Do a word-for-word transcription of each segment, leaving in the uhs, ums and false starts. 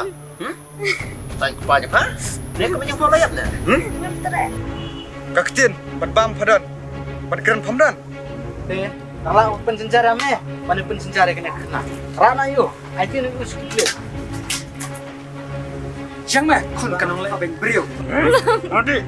Hmm? Tang kpa jong pha? Ne ka jingpha la ïap ne? Hmm? Ka ktien, bad bam pha don, bad kren pham don. Te, tang la u pynsynjar ïa me, ban pynsynjar ïa kane ka khynnah. Rah na ïa u, ai ti na u skit le. Jang me, khun ka nongleh beng briew. Adi.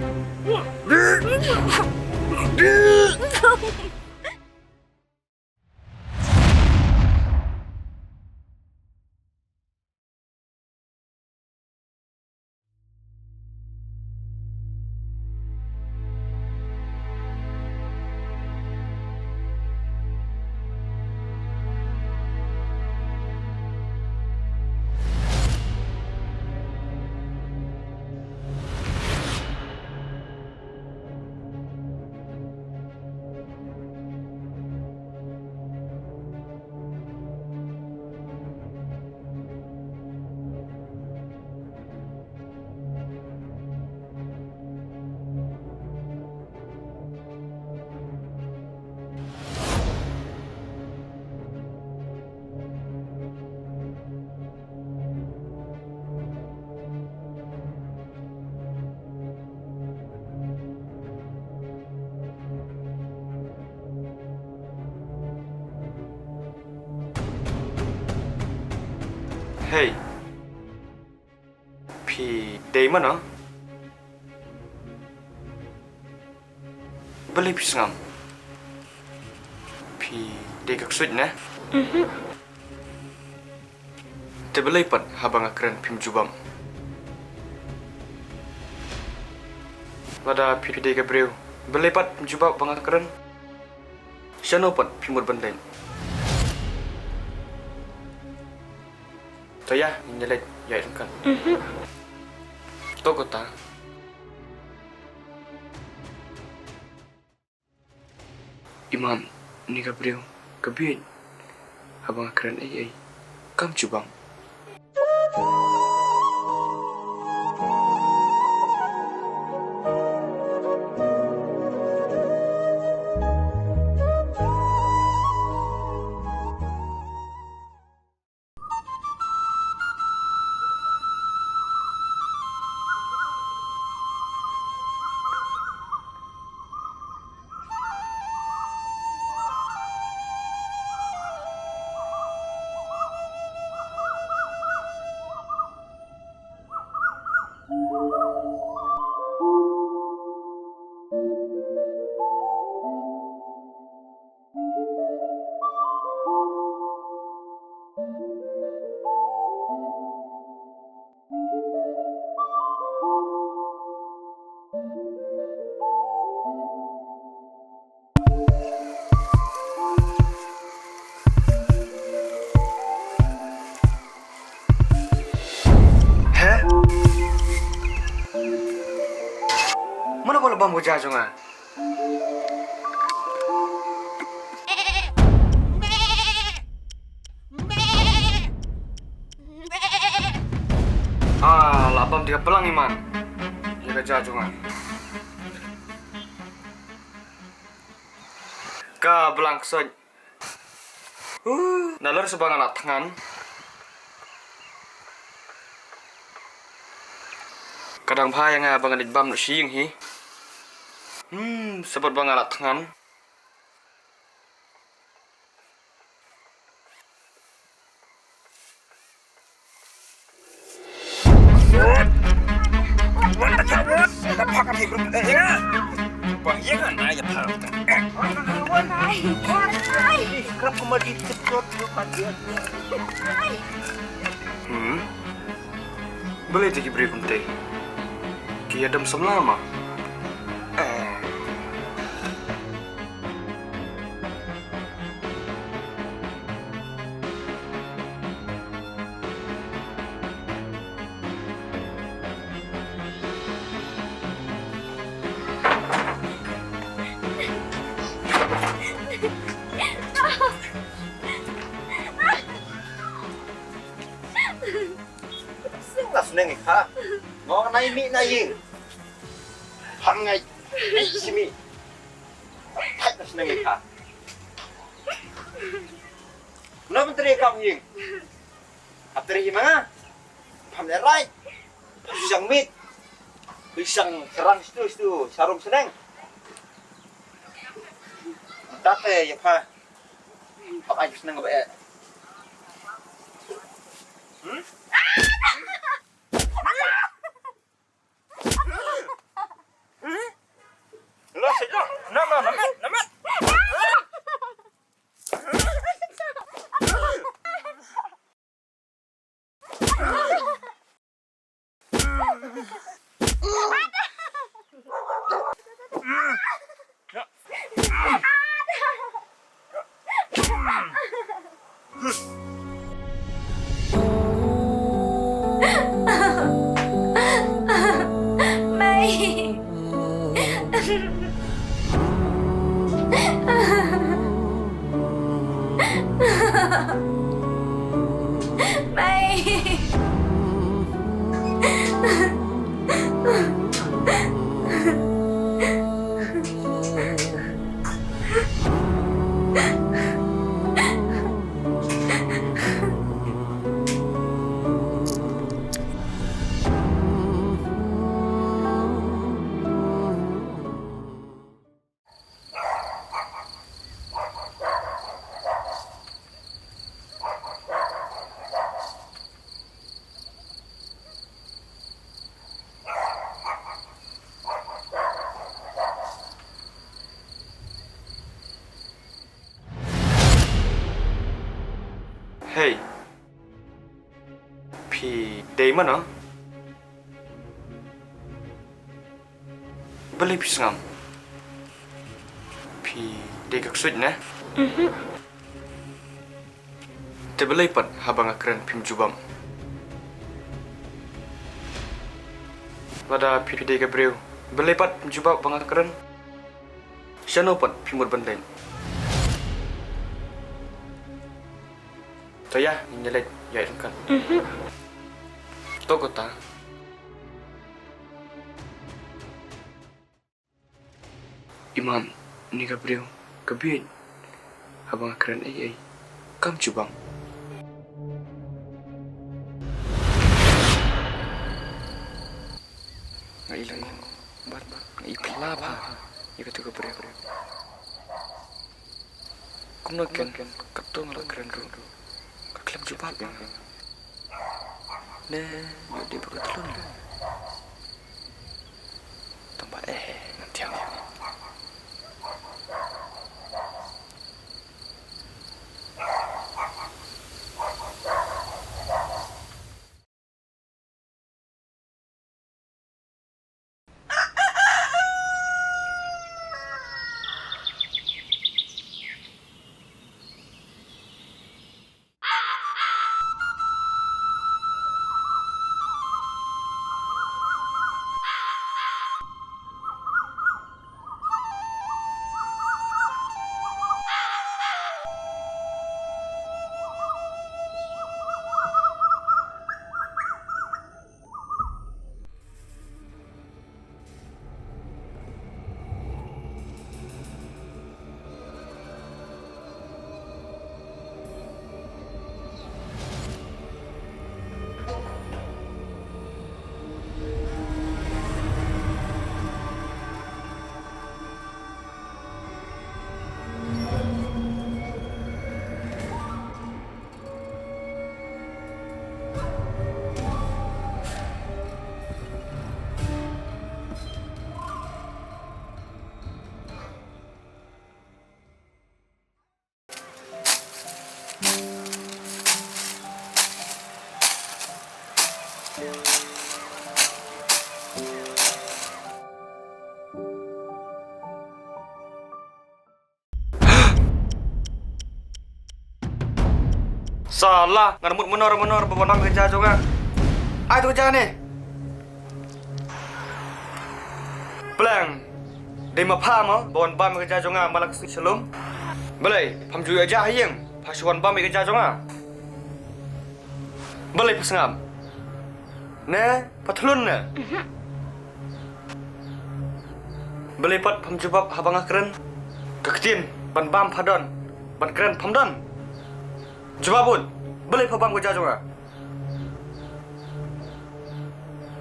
Hei. Phi dei mano? Balei phi sngap? Phi dei ka ksuid ne? Mhm. Te balei pat haba nga kren phim jubab? Lada phi dei ka briew, balei pat phim jubab ba nga kren? Shano pat phi mut ban leit? To ïa, ngin ïa leit ïa ryngkat. Mhm. To kata. I Mam, ni ka briew ka bieit. Haba nga kren ei ei, kam jubab. He? Mano ba la bam ka ja jong nga? Ah, la bam te ka blang i Man. Ïa ka ja jong nga. Ka blang ksuid. Uh, nalor sa ba nga la thngan. Ka dang bha ïa nga ba ngan leit bam noh sha ïing hi. Hmm, sa bad ba nga la thngan. Hmm? Balei te ki briew kumtei? Ki ïadom samla ma? Eh. Sing la sneng ïa ka. Ngong nai mi na ïing. Hang ngai. Ai simi. Thait na sneng ïa ka. Nop ban trei kam ïing. Ap trei hi ma nga. Pham lehrain. Pha shu shang miet. Pha shu shang sharang shatu shatu sharum shaneng. Mynta te ïa pha. Pham ai shaneng ba eh. Hmm? Lo sih lo. Nama nama nama. Mei. Mei. Hei. Phi dei mano? Balei phi sngap? Phi dei ka ksuid ne? Mhm. Te balei pat haba nga kren phim jubab? Lada phi dei ka briew, balei pat phim jubab ba nga kren? Shano pat phi mut ban leit? To ïa, ngin ïa leit ïa ryngkat. Mhm. To kata. Imam, ni ka briew ka bieit. Haba nga kren ei ei kam jubab. Nga i lang bad nga i pla bha ïa katu ka briew. Kumno ken katto nga la kren ruh ka khlem jubab ïa nga. Ne ïoh dei ba ka thlun. Tang ba eh ngan thiang. Sala, ngan mut menor menor ba wan bam ka ja jong nga. Ai tu ka ja ne. Pleng. Dei ma pha mo ba wan bam ka ja jong nga ma la ka shalom. Balei, pham ju ïa ja ha ïing, pha shu wan bam ka ja jong nga. Balei pha sngap? Ne, pha thlun ne? Balei pat pham jubab haba nga kren? Ka ktien ban bam pha don, ban kren pham don. Jubab bun, balei pha bam ka ja jong nga?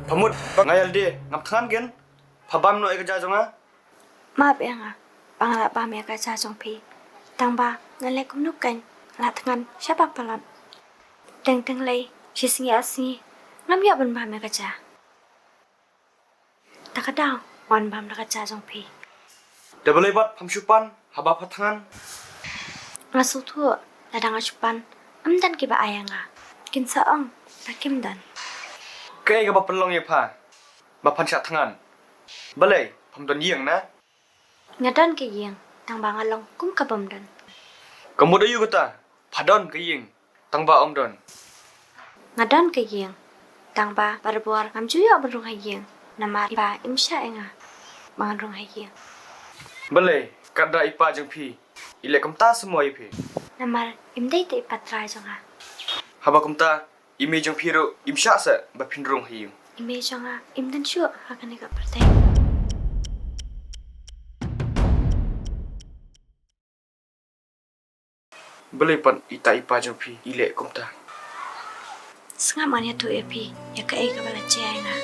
Pha mut ba nga ïalade ngam thngan ken? Pha bam noh ïa ka ja jong nga? Map ïa nga ba nga la bam ïa ka ja jong phi. Tang ba nga leh kumno kein, la thngan shabar palat. Teng teng lei shi sngi ar sngi ngam ïoh ban bam ïa ka ja. Ta ka daw wan bam da ka ja jong phi. Da balei pat pham shu pan haba pha thngan? Nga sngewthuh lada nga shu pan ym don kiba ai ïa nga. Kin sa ong ba kim don. Kaei kaba pynlong ïa pha ba phan shah thngan? Balei pham don ïing na? Nga don ka ïing tang ba nga long kum ka bym don. Ka mut aïu kata? Pha don ka ïing tang ba ym don. Nga don ka ïing tang ba barabor ngam ju ïoh ban rung ha ïing namar i pa im shah ïa nga ba ngan rung ha ïing. Balei katba i pa jong phi i leh kumta sa mo ïa phi? Namar im dei te i pa trai jong nga. Haba kumta i mei jong phi ruh im shah sa ba phin rung ha ïing? I mei jong nga im don shuh ha kane ka pyrthei. Balei pat ita i pa jong phi i leh kumta? Sngap ngan ïathuh ïa phi ïa kaei kaba la jia ïa nga.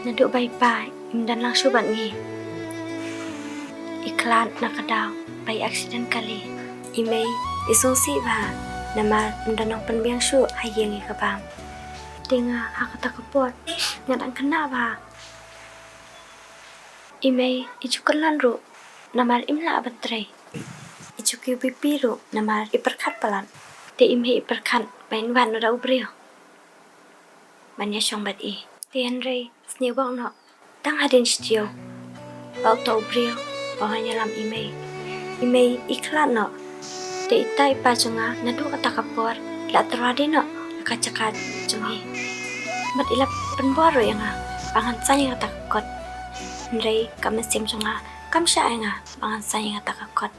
Naduh ba i pa im don lang shuh bad ngi, i khlad na ka daw ba i accident kali. I mei i sngewsih bha namar ym don nongpynbiang shuh ha ïing ïa ka bam. Te nga ha kata ka por nga dang khynnah bha. I mei i ju kynlong ruh namar im lah ban trei. I ju kiew bipi ruh namar i pyrkhat palat. Te i mei i pyrkhat ba in wan noh da u briew ban ïashong bad i. Te hynrei sniew bok noh tang hadien shi taïew ba uto u briew ba wan ïalam i mei. I mei i khlad noh. Te ita i pa jong nga naduh kata ka por la tyrwa dien noh ïa ka jaka jong i. Bad i la pynbor ruh ïa nga ba ngan sign ïa kata ka kot. Hynrei ka mynsiem jong nga kam shah ïa nga ba ngan sign ïa kata ka kot.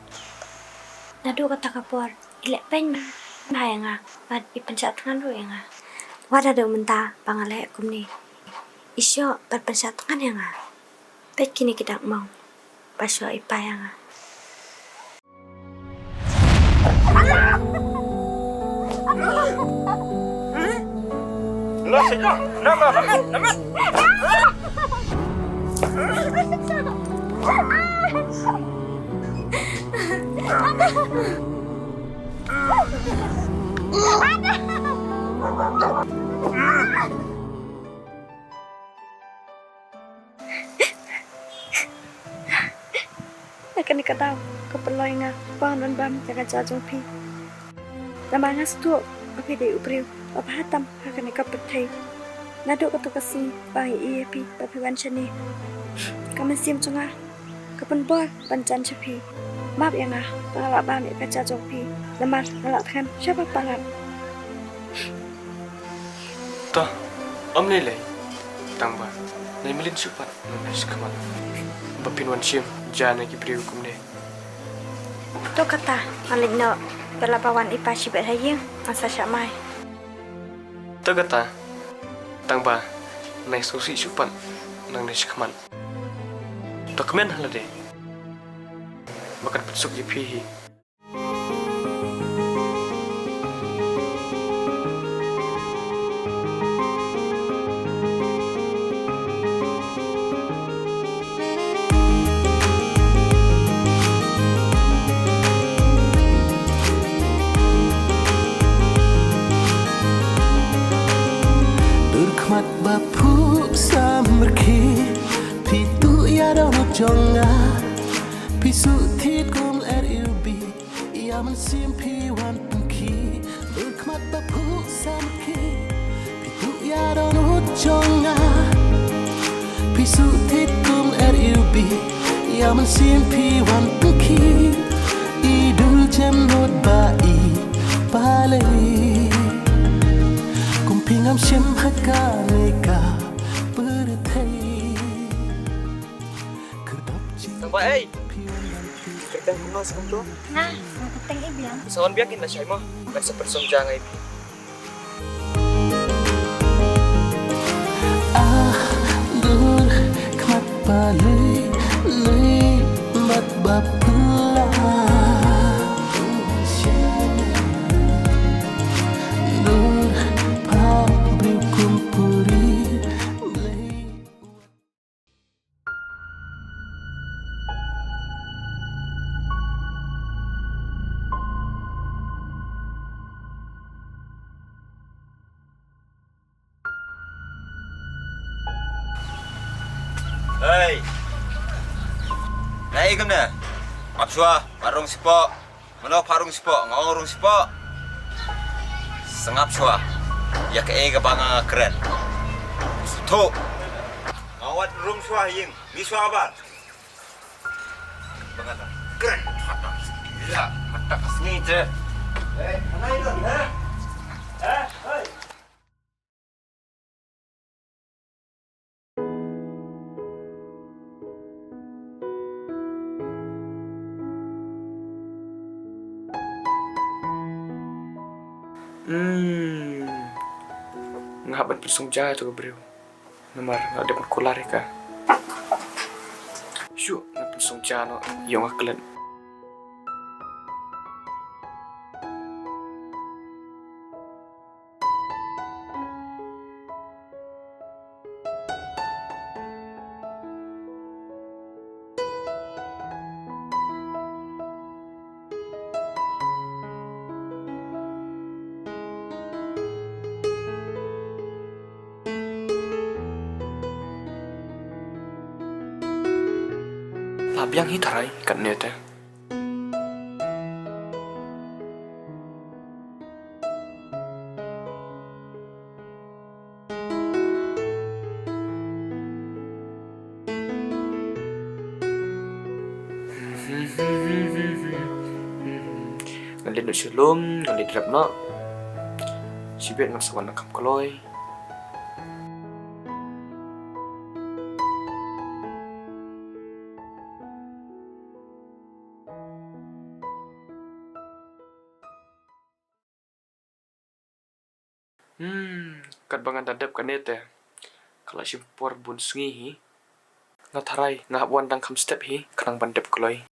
Naduh kata ka por i leh peng bha ïa nga bad i pynshah thngan ruh ïa nga. Wat haduh mynta ba nga leh kumne i shoh bad pynshah thngan ïa nga. Peit kine ki dak mong ba shoh i pa ïa nga. Na kane ka daw ka pynlong ïa nga ba ngan bam ïa ka ja jong phi. Namar nga sngewthuh ba phi dei u briew ba bha tam ha kane ka pyrthei. Naduh kato ka sngi ba nga ïohi ïa phi ba phi wan shane, ka mynsiem jong nga ka pynbor ban jan sha phi. Map ïa nga ba nga la bam ïa ka ja jong phi namar nga la thngan shabar palat. To, ym lei lei. Tang ba nai mlien shuh pat ngan ïa shim khmat ba phin wan shim ja na ki briew kumne. To kata, nga leit noh, ba la ba wan i pa shibit ha ïing, ngan sa shah mai. To kata, tang ba nai sngewsih shuh pat ngan ïa shim khmat. To kmen ha lade ba kan pynsuk ïa phi hi. Dur khmat ba phuh samrkhie, phi tuh ïa dohnud jong nga, phi shu thied kum er iwbih. Ïa mynsiem phi wan pynkhih, dur khmat ba phuh samrkhie, phi tuh ïa dohnud jong nga, phi shu thied kum er iwbih. Ïa mynsiem phi wan pynkhih, i dul jem nud ba i palei. Kum phi ngam shym ha kane ka pyrthei. Tang ba ei. Kyrteng kumno sa kumto? Nga, nga kyrteng i Biang. Sa wan biang kin da shai mo. Ban sa pyrsong jang ei. Ah, dur khmat ba lei lei mat ba pla. Dur pha briew kum puri Hei. Nai kumne. Ap shuwa, ap rung sipok. Mano pha rung sipok, nga ong rung sipok. Sngap shuwa. Ïa kaei kaba nga kren. Suthu. Nga wat rung shuwa ïing. Ngi shuwa bar. Ba nga kren. Hatak. Ïa, hatak sngi te. Eh, anai dong, ha? Eh, hei. Hmm. Nga hap ban pynsong ja ïa uto u briew. Namar nga dep ban kular ïa ka. Shuh, nga pynsong ja noh ïa u nga klet. La biang hi tharai katne te. Nga leit noh sha lum, nga leit rep noh. Shibit ngan sa wan nang kham kloi. Hmm, katba ngan da dep kane te ka la shim por bun sngi hi. Nga tharai nga hap wan dang kham step hi khnang ban dep kloi.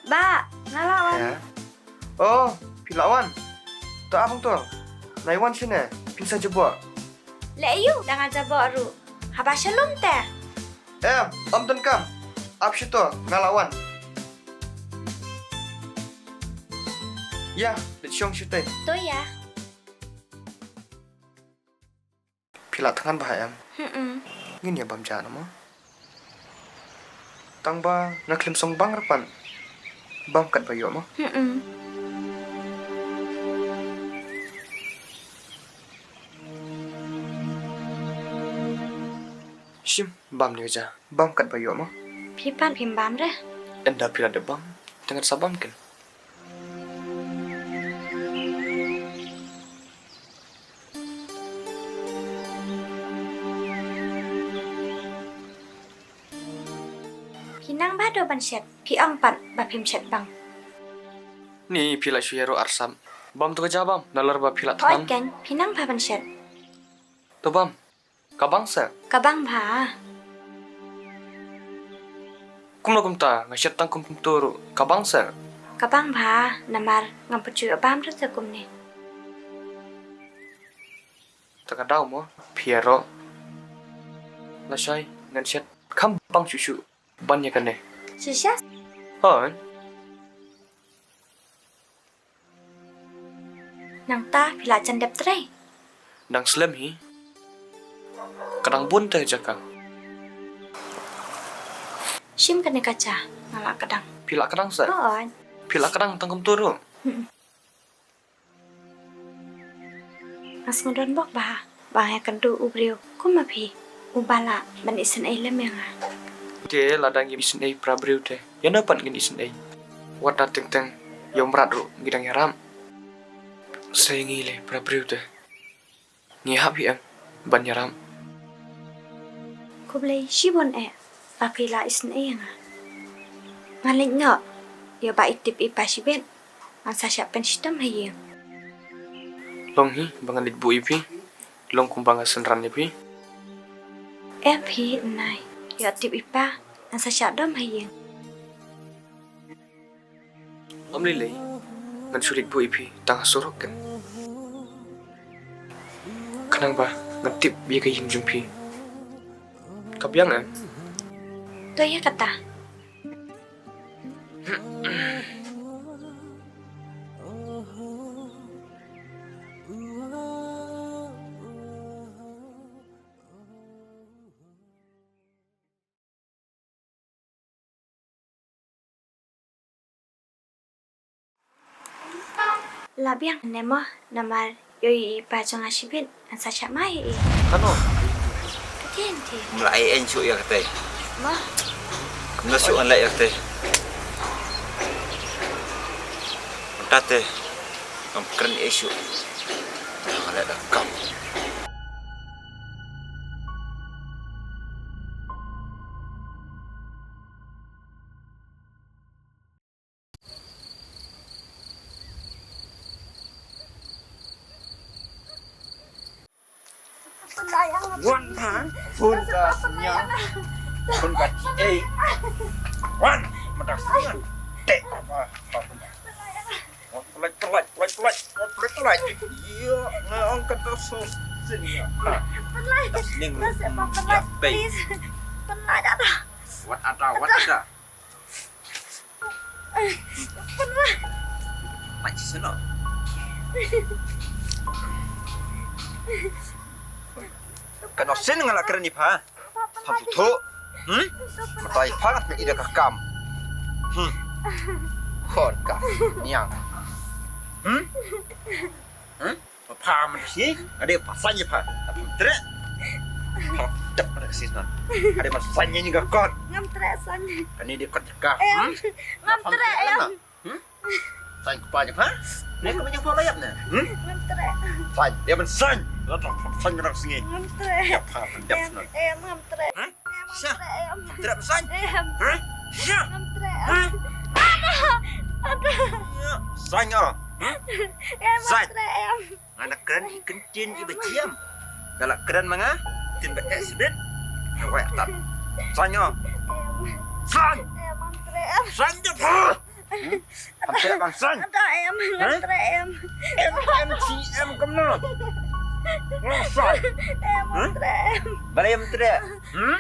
Bah, nga la wan. Heh? Oh, phi la wan. To ap hangto. Nai wan shane, phin sa jaboh. Leh aïu da nga jaboh ruh. Haba sha lum te. Em, ym donkam. Ap shito, nga la wan. Ïa, leit shong shatei. To ïa. Phi la thngan bha em? Hmm. Ngin ïa bam ja noh mo. Tang ba nga khlem song bang ruh pat. Bam katba ïoh mo. Hmm. Shim, bam ne ka ja. Bam katba ïoh mo. Phi pat phim bam re. Ynda phi la dep bam, te ngan sa bam ken. Phi nang bha do ban shet, phi ong pat ba phim shet bang. Ni phi la shu ïaroh arsap. Bam to ka ja bam, nalor ba phi la thngan. Hooid keiñ, phi nang bha ban shet. To bam. Ka bang seh? Ka bang bha. Kumno kumta, nga shet tang kum kumto ruh ka bang seh? Ka bang bha, namar ngam pat ju ïoh bam ruh te kumne. Te ka daw mo, phi ïaroh. Lashai ngan shet kham bang shuh shuh ban ïa kane. Shisha? Hooid. Nangta phi la jan dep trei? Dang slem hi. Ka dang bun te jaka. Shim kane ka ja, nga la ka dang. Phi la ka dang seh? Hooid. Phi la ka dang tang kumto ruh. Hmm. Nga sngewdon bok bha ba nga ïakynduh u briew kum ma phi uba lah ban isynei lem ïa nga. Te lada ngim isynei para briew te ïano pat ngin isynei? Wat da teng teng ïa u mrad ruh ngi dang ïarap. Sa ïa ngi lei para briew te ngi hap hi em ban ïarap. Khublei shibun eh ba phi la isynei ïa nga. Ngan leit noh ïa ba i tip i pa shibit. Ngan sa shah pynshitom ha ïing. Long hi ba ngan leit buh ïa phi. Long kumba nga synran ïa phi. Em phi nai, ïoh tip i pa, ngan sa shah dom ha ïing. Ym lei lei, ngan shu leit buh ïa phi tang ha surok kan. Khnang ba ngan tip ïa ka ïing jong phi. Ka biang em? To ïa kata. La biang ne mo, namar ïoh i pa jong nga shibit, ngan sa shah mai i. Kano? Ka dien dien. Mla ai en shu ïa kata. Mo. Mla shu an la ïa kata. Mynta te ngam kren ei shuh. Nga leh da kam. Wan ha, phone ka sñiaw. Phone ka ei. Wan, mata sñiaw. Te apa, apa. Wan, pelaj, pelaj, pelaj, pelaj. Wan, pelaj, pelaj. Iya, nga ong kata so sñiaw. Ha. Pelaj. Das ning. Nasib pelaj, please. Pelaj ada. Wat ada, wat ada. Pat shisha noh. Ka noh sien nga la kren ïa pha. Pha tu tu. Hmm? Mynta ïa pha ngan pyni da ka kam. Hmm. Khun ka sñiaw. Hmm? Hmm? Pha man shi, ade pha saiñ ïa pha. Pha treh. Pha dep na sis nan. Ade pha saiñ ïa ni ka kot. Ngam treh saiñ. Kane de kot ka. Em, hmm? Ngam treh em. Hmm? Saiñ kpa ïa pha. Ne ka ïa pha la ïap ne. Hmm? Ngam treh. Saiñ, ïa man saiñ. La tong pha saiñ na sngi. Ngam treh. Ïa pha dep nan. Em, ngam treh. Hmm? Sha. Ngam treh saiñ. Em. Hah? Sha. Ngam treh. Hah? Ada. Ada. Saiñ ah. Hah? Em, ngam treh em. Nga la kren ki ktien kiba jam. Nga la kren ma nga, ktien ba eh sbit. Nga wai atat. Saiñ ah. Em. Saiñ. Em, ngam treh em. Saiñ da pha. Hmm? Ngam treh ban saiñ. Ada em, ngam treh em. Em, em, si em kumno? Ngam saiñ. Em, ngam treh em. Balei em treh? Hmm?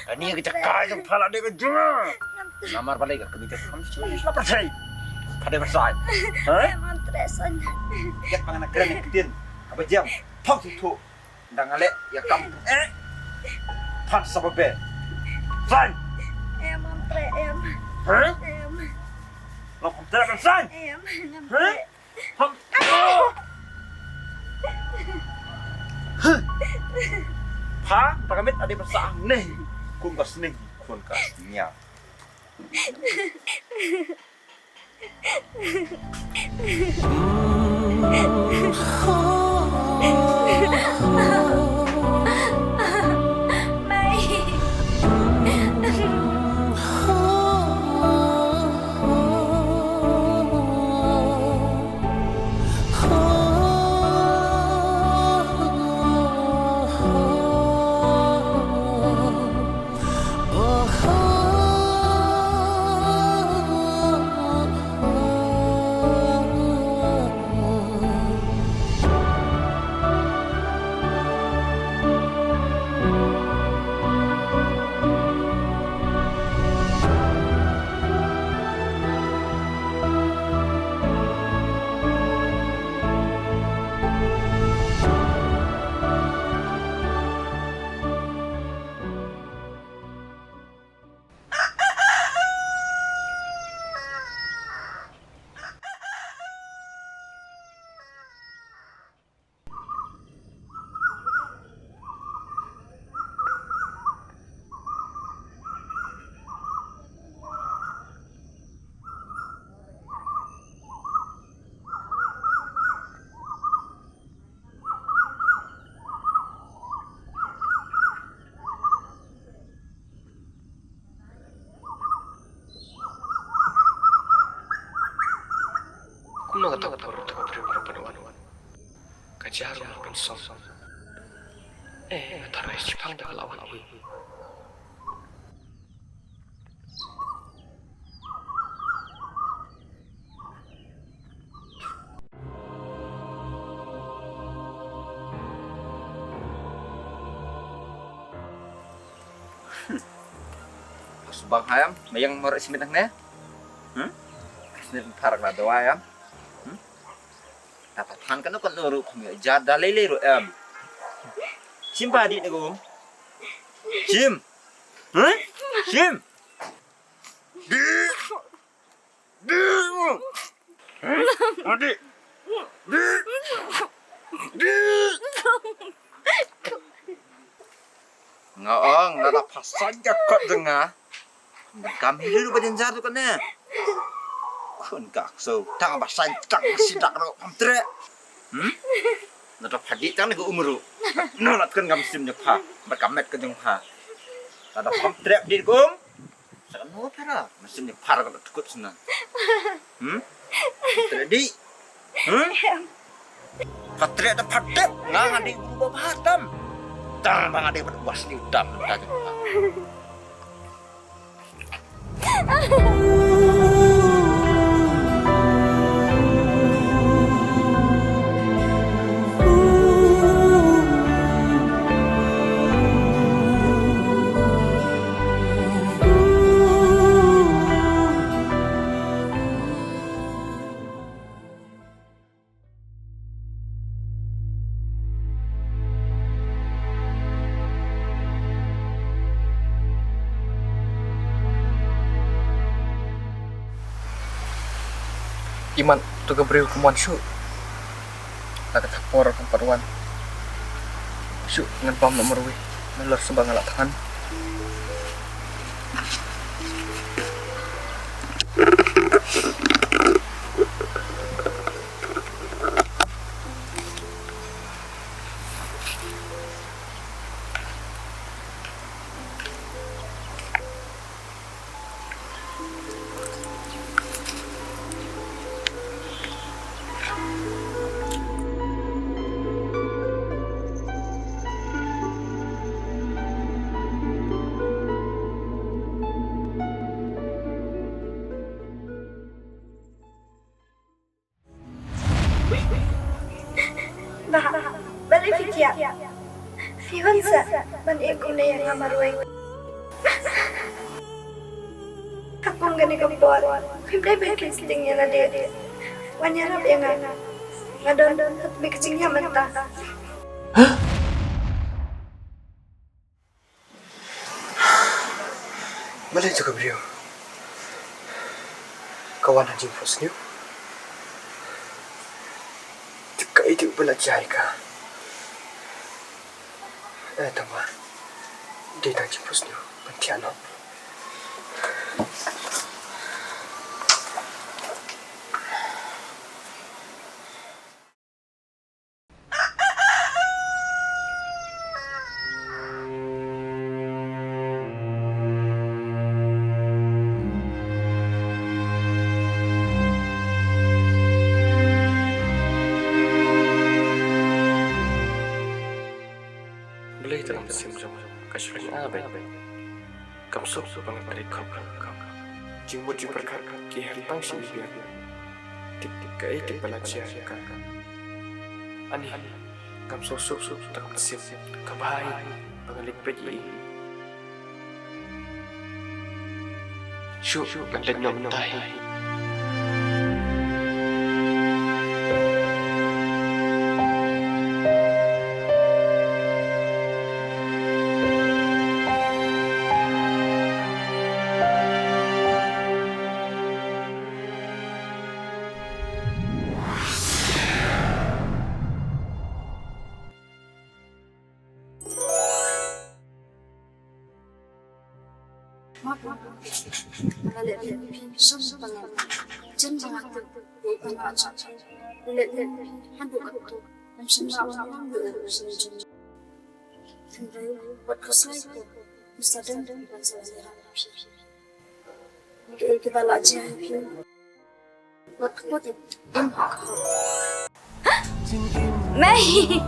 Kane ka jaka jong pha la dei ka jong nga. Namar balei ka kmie jong pha kam shu la pyrshah. Pha dei ban saiñ. Ha? Em, ngam treh saiñ. Kat ba nga na kren ktien kaba jam. Pha tu tu. Dang ale ïa kam. Eh. Phan sa ba be. Saiñ. Em, ngam treh em. Ha? Em. Ngam treh ban saiñ. Em, ngam treh. Hah? Pha, ta ka miet ade ba sah ne. Kum ka sning, khun ka sñiaw. Kumno kata ka por kata ka briew ruh ban wan. Ka jar ruh ban song. Eh, nga tharai shiphang da ka la wan hi. Subang hayam, mayang mor ismet ne? Hmm? Ismet parak la doa yam. Hmm? Dapat han kan kan uru kami ja dalai le ru em. Sim pa di nego. Sim. Hah? Sim. Di. Di. Adi. Di. Di. Nga ong nga da pasan ka kot jong nga. Kam hi lu ba jynjar tu kan ne. Khun ka so tang ba san tang si dak ro pam tre. Hmm? Nga da padi tang ne ka umru. No lat kan ngam sim ne pha. Ba ka met ka jong pha. Nga da pam tre di kum. Sa kan no pha ra. Ngam sim ne pha ra ka tukut sna. Hmm? Tre di. Hmm? Patrick da patrick nga nga dei berubah bahatam. Dar ba nga dei berubah seni utam. Imat tu ka briew kumwan shu. Na ka thapor kumpat wan. Shu ngan bam na marwi. Nalor seba ngalak tangan. Bah, balei phi thiah? Phi wan sa ban ïeh kumne ïa nga marwei. Ha kum kane ka por phim dei ban kren sting ïa lade. Wan ïarap ïa nga. Nga don ha tbit ka jingïap mynta. Balei tu ka briew ka wan ha jingphohsniew? Te kaei te ba la jia ïa ka? Eh, tangba dei tang jingphohsniew ban thiah noh. Balei te lam sim jong ka shu lynga beit. Kam suk ba nga trei khop khop. Jingmut jingpyrkhat ki her tang shi biang. Tik tik kaei tik ba la jia ïa ka. Ani kam suk suk suk tang sim ka bhai ba nga leit peit ïa i. Shu ngan leit noh mynta hi. Mei!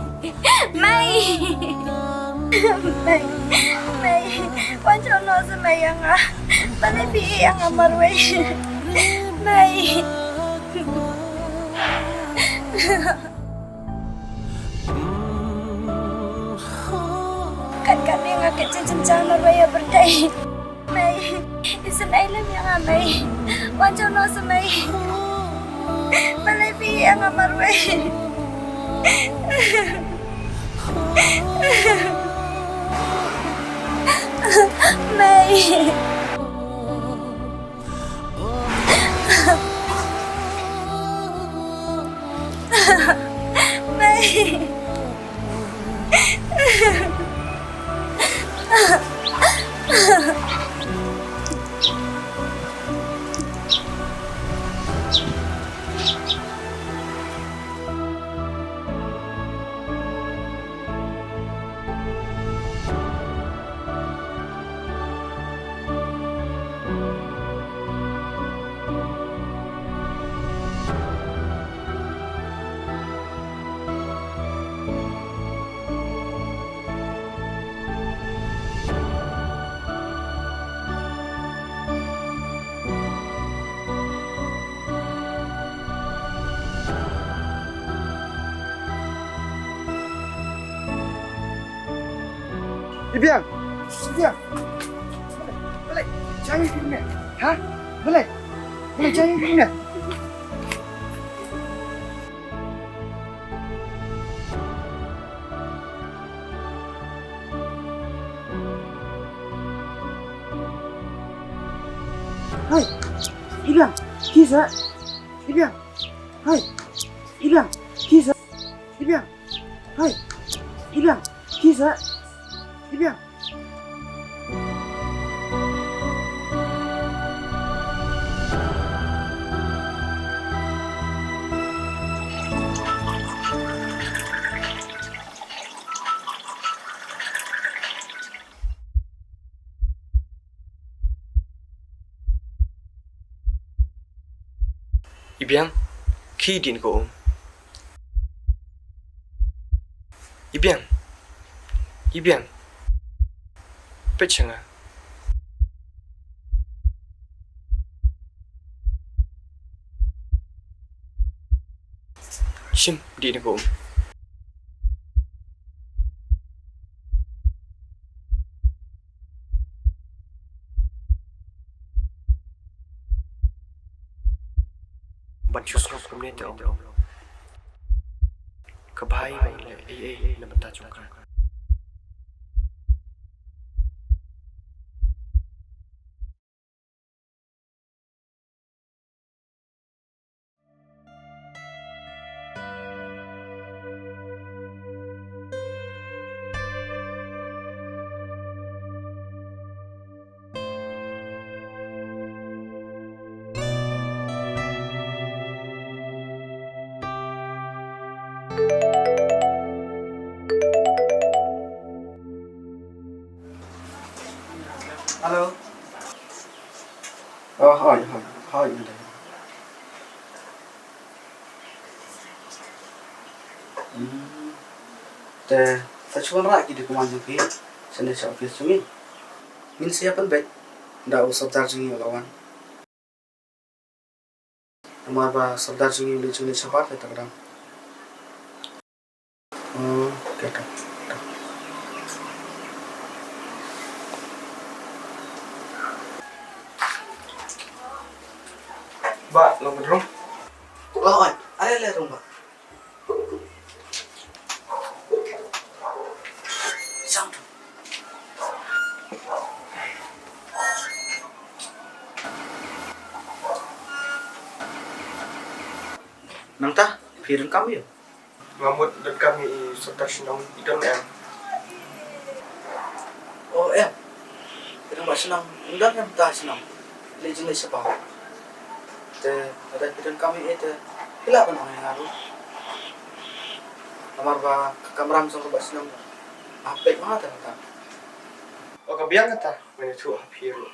Mei! Mei, Mei, wan jauh noh sa Mei ïa nga. Balei phi ïeh ïa nga marwei? Mei. Kat kat ne nga kit jynjar marwei ïa pyrthei. Mei, isynei lem ïa nga Mei. Wan jauh noh sa Mei. Balei phi ïeh ïa nga marwei? Mei. Mei. Ibiang, Ibiang. Balei? Balei? Jang Ibiang ne? Ha? Balei? Balei jang Ibiang ne? Hai, Ibiang, kisa. Ibiang, hai, Ibiang, kisa. Ibiang, hai, Ibiang, kisa. Ibiang. Ibiang, khie dien ko um. Ibiang, Ibiang, peit sha nga. Shim, dien ko um. Ban shu sngap kumne te ong. Ka bha ban leh ei ei na bynta jong ka. Hello. Oh, hoi, hoi, hoi, hoi. Hmm. Te, sa shu wanrah ki document jong phi shane sha office jong ngi. Ngin sa ïa pynbeit da u sordar jong ngi u la wan. Namar ba sordar jong ngi u leit jingïaleh shabar te, ta ka daw. Hmm, okay, ta, ta. Bah, long rung. Long, oi. Are le rung, bah. Sang tu. Nangta, phi donkam ïa u? Nga mut donkam ïa i sordar shnong, i don em? Oh, em. I rangbah shnong, i don em, ta shnong. Leit jingïaleh shabar. Te, lada phi donkam ïa i te, phi lah ban ong ïa nga ruh. Namar ba ka kamram jong ka rangbah shnong, nga hap peit ma nga te mynta. O, ka biang kata, nga ïathuh ha phi ruh.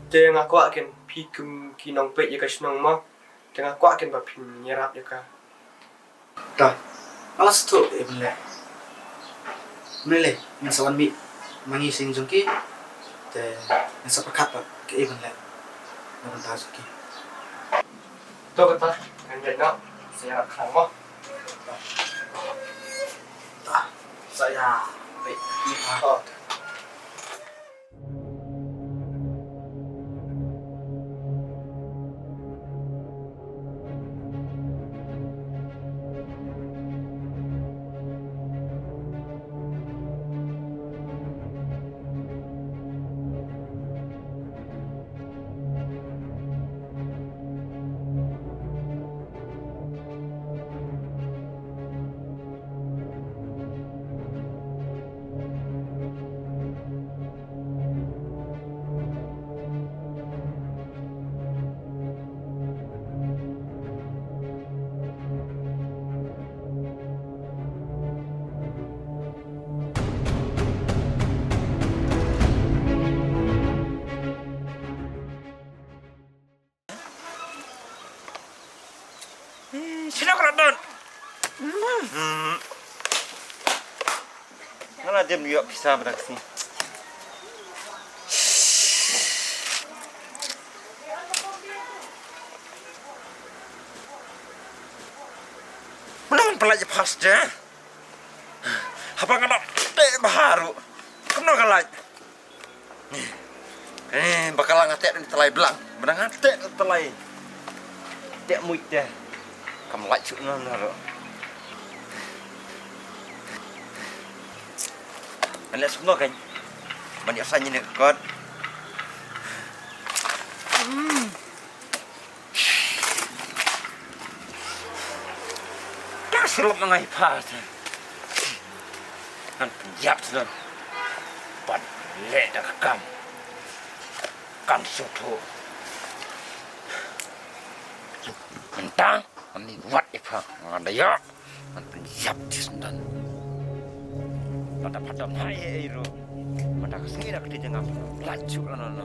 Te nga kwah ken phi kum ki nongpeit ïa ka shnong mo. Te nga kwah ken ba phin ïarap ïa ka. Ta, nga la sngewthuh ïa ban leh. Mynne lei, ngan sa wan mih ma ngi sha ïing jong ki. Te ngan sa pyrkhat pat kaei ban leh na bynta jong ki. To kata, ngan leit noh, sa ïarap khnang mo. Ta, sa ïa, leit. Oh. Eh, sino ka la don? Hmm. Nga la dem ïoh pisa ba dang sini. Mano man pala je pas je? Haba nga da te baharu. Kano ka lait? Eh, ba ka la nga teh na tylli blang. Ba nga teh na tylli. Teh muit teh. Kam lait suk na na ro. Ane suk no kan. Ban ïa sa ni ka kot. Hmm. Ka shlok ma nga ïa pha te. Ngan pynïap te don. Bad leh da ka kam. Kam sngewthuh. Mynta ngan ïa wad ïa pha. Ngan da ïa. Ngan pynïap te don. Lada pha don hai ei ruh. Mynta ka sngi da ka ti jong nga pynlait shuh lano lano.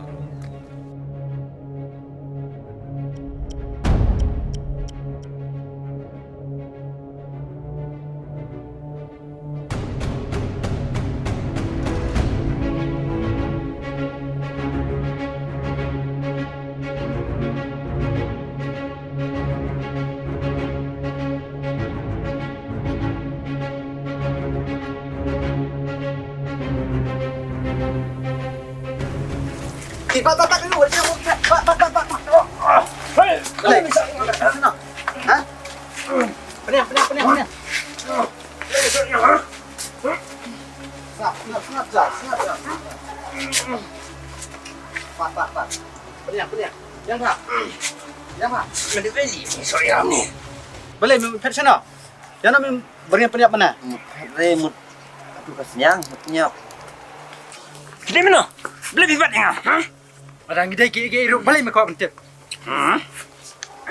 Hey! Lei. Ha? Pynïap, pynïap, pynïap, pynïap. Sngap, sngap, sngap, sngap, sngap. Pat, pat, pat. Pynïap, pynïap. Ïeng pat. Ïeng pat. Sorry, ni. Balei me phet shano? Ïano me byrngem pynïap mynne? Re mut. Atu ka sniang, mut pynïap. Kine mano? Balei phi bat ïa nga, ha? Ada ngi dei ki, ki ruh balei me kwah ban tip? Hmm?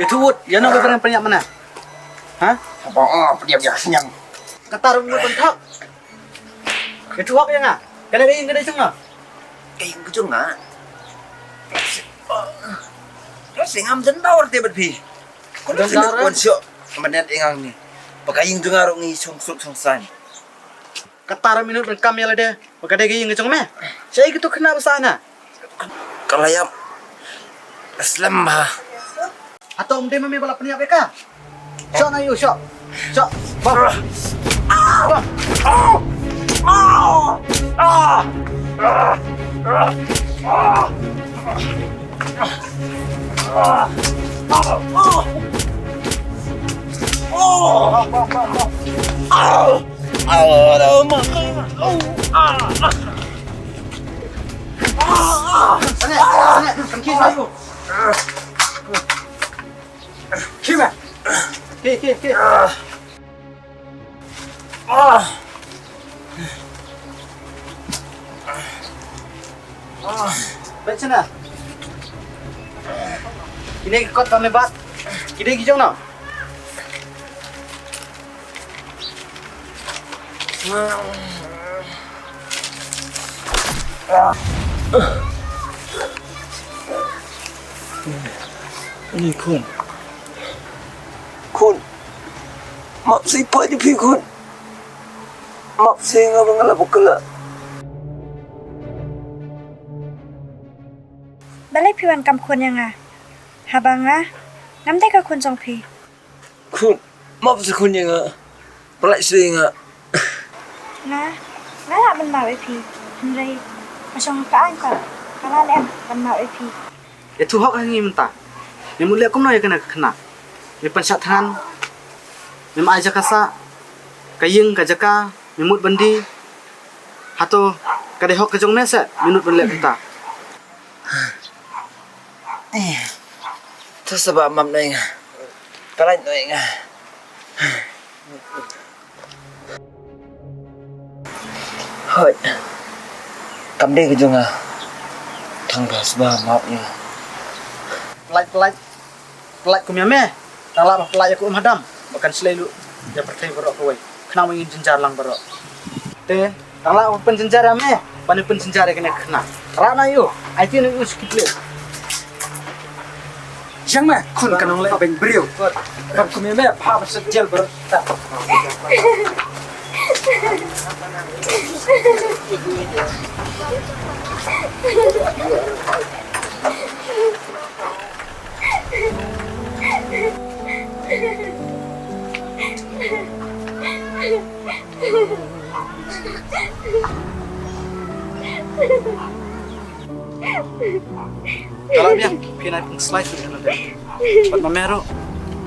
Itu wut, ïano ba byrngem pynïap mynne? Ha? Ba, oh, pynïap ïa ka sniang. Kata ruh mut ban thok. Itu hok ïa nga. Kane ka ïing ka dei jong nga. Ka ïing ka jong nga. Ka sniang ngam don dawar te bad phi. Khublei shibun shuh mynta ïa nga ngi. Ba ka ïing jong nga ruh ngi song suk song saiñ. Kata ruh mynta ban kam ïa lade ba ka dei ka ïing ka jong me. Shaei kito khynnah ba sah na? Ka la ïap. Slem bha. Hato ym dei ma me ba la pynïap ïa ka? Shoh na ïa u, shoh. Shoh. Bah. Bah. Ki, ki, ki. Ah. Ah. Peit shano. Kine ki kot ba me bat. Kine ki jong no. Ah. Ni khun. Khun. Map sih poi di phi khun. Map sih nga ba nga la buh kylla. Balei phi wan kam khun ïa nga? Haba nga ngam dei ka khun jong phi. Khun, map sih khun ïa nga. Pynlait sih ïa nga. Nga, nga lah ban map ïa phi. Hynrei ka shong ka aiñ pat ka lah leh ban map ïa phi. Ïathuh hok ha ngi mynta. Me mut leh kumno ïa kane ka khynnah? Me pynshah thngan. Mem ai jaka sah. Ka ïing ka jaka me mut ban die. Hato ka dei hok ka jong me se me mut ban leh kumta? Eh, to sa ba map noh ïa nga. Pynlait noh ïa nga. Hooid. Kam dei ka jong nga. Tang ba sa ba map ïa nga. Pynlait, pynlait. Pynlait kum ïa me. Tang lah ba pynlait ïa ka um hadam ba kan shlei luh ïa pyrthei baroh kawei. Khnang ba ngin jynjar lang baroh. Te tang lah ba pynjynjar ïa me ban pynjynjar ïa kane ka khynnah. Rah na ïa u. Aiti na ïa u sha ki pulit. Ïeng me khun ka nongleh beiñ briew. Ban kum ïa me phah ban shet jel baroh. Ka lah biang, phi nai pung slide phi nai. Bad ma me ruh,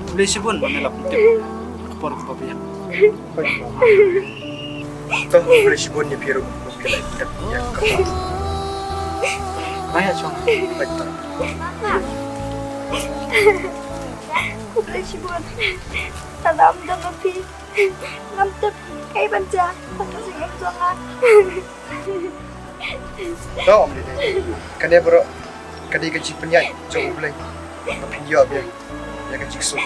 khublei shibun ma me la pyntip ka por kaba biang. To, khublei shibun ïa phi ruh ba phi la pyntip ïa ka por. Nai ïa shong. Bad to. Khublei shibun. Tang da ym don ma phi ngam tip kaei ban jia ha ka jingim jong nga. To, ym dei dei. Kane baroh ka dei ka jingpynïaid jong U Blei ba phin ïoh biang ïa ka jingsuk.